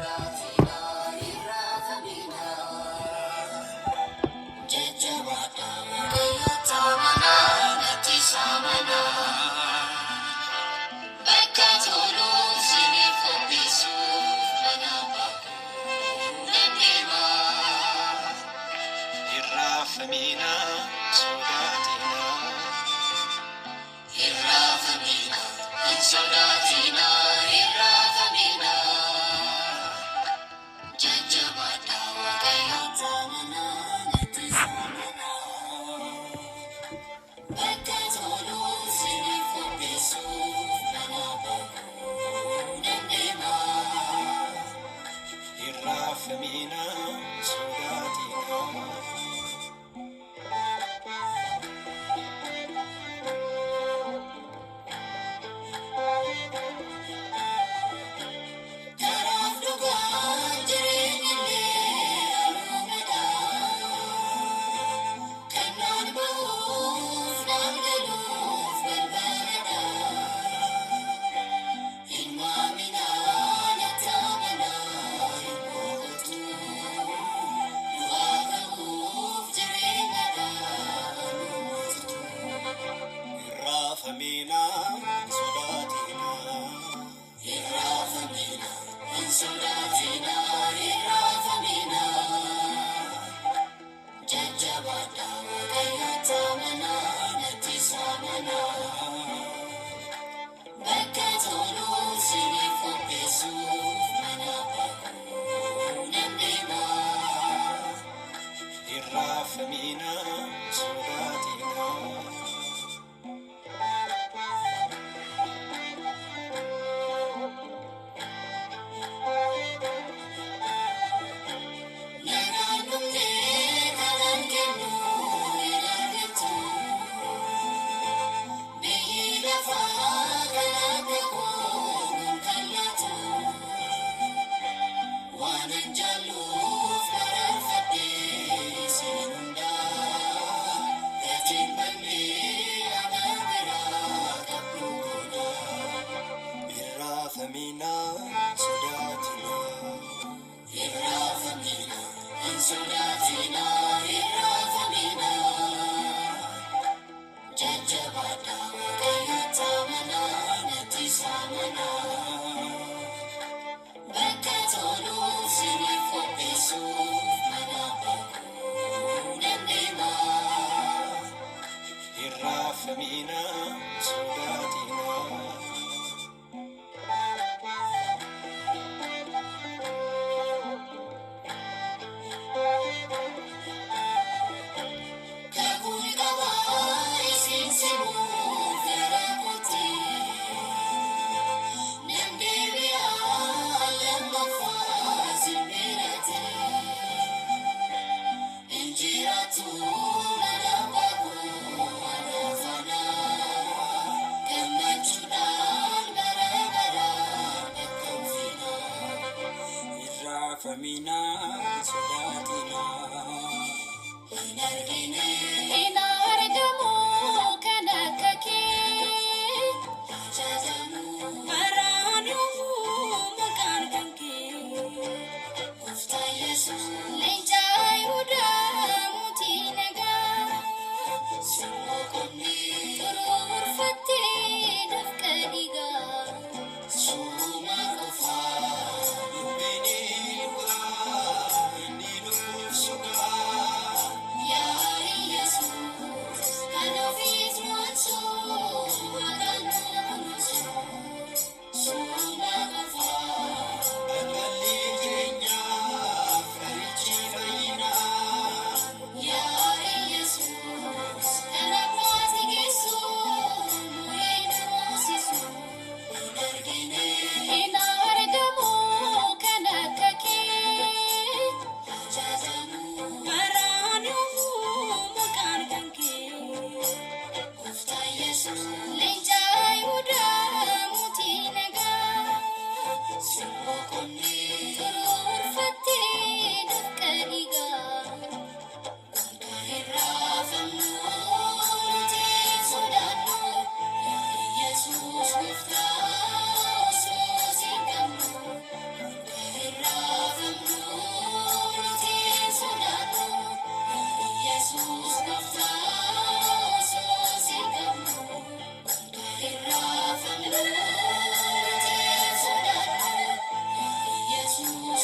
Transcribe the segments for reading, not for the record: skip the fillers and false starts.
Sodaatinaa hin raafaminaa. Jajjabaadhaa Waaqayyotti amanaa natti amanaa. Bakka tolu isiniif qopheessuuf mana abbaa koo nan deemaa. Hin raafaminaa sodaatinaa. Hin raafaminaa, hin sodaatinaa, hin raafaminaa. Jajjabaadhaa Waaqayyotti amanaa natti amanaa. Bakka tolu isiniif qopheessuuf mana abbaa koo nan deemaa. Hin raafaminaa sodaatinaa. Karaaf dhugaan jireenya illee anumadha. Kan naan bahuuf naan galuuf balbaladha. Hin waaminaa natti amanaa hin boqotu. Du'aa ka'uuf jireenyadha anumatu. Hin raafaminaa sodaatinaa. Hin raafaminaa, hin sodaatinaa, hin raafaminaa. Jajjabaadhaa Waaqayyotti amanaa natti amanaa. Bakka tolu isiniif qopheessuuf mana abbaa koo nan deemaa. Hin raafaminaa sodaatinaa. Nagaan dhumnee kanan kennu hin argattu. Biyyi lafaa kan akka koo nun kallaatu. Waanan jaalluuf mararfadhee isin hundaa. Gatiin mannee ana biraa qabdu godha. Hin raafaminaa sodaatinaa. Hin raafaminaa, hin sodaatinaa, hin raafaminaa. Jajjabaadhaa Waaqayyotti amanaa natti amanaa. Bakka tolu isiniif qopheessuuf mana abbaa koo nan deemaa. Hin raafaminaa sodaatinaa. Kakuun qabaa isin simuuf gara kootti. Nan deebi'aa lammaffaa isin biratti. Injiraatu mana abbaa koo ana faana. Gammachuudhaan bara baraan bakka ulfinaa. Hin raafaminaa sodaatinaa. Hin argine Hin argamu kan akka kee. ajajamu Baraan yoomuu maqaan kan kee. Gooftaa Yesuus. Leenca Yihudaa mootii nagaa. Simmoo qonnee Xuruurfattee dafqa dhiigaa. Suma qofaa. Dubbiin dhugaa inni lubbuuf sogaa. Yaa Yesuus.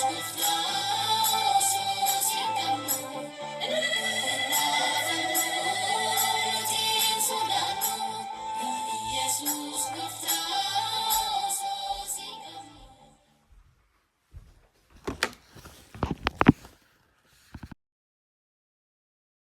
Yesuus gooftaa.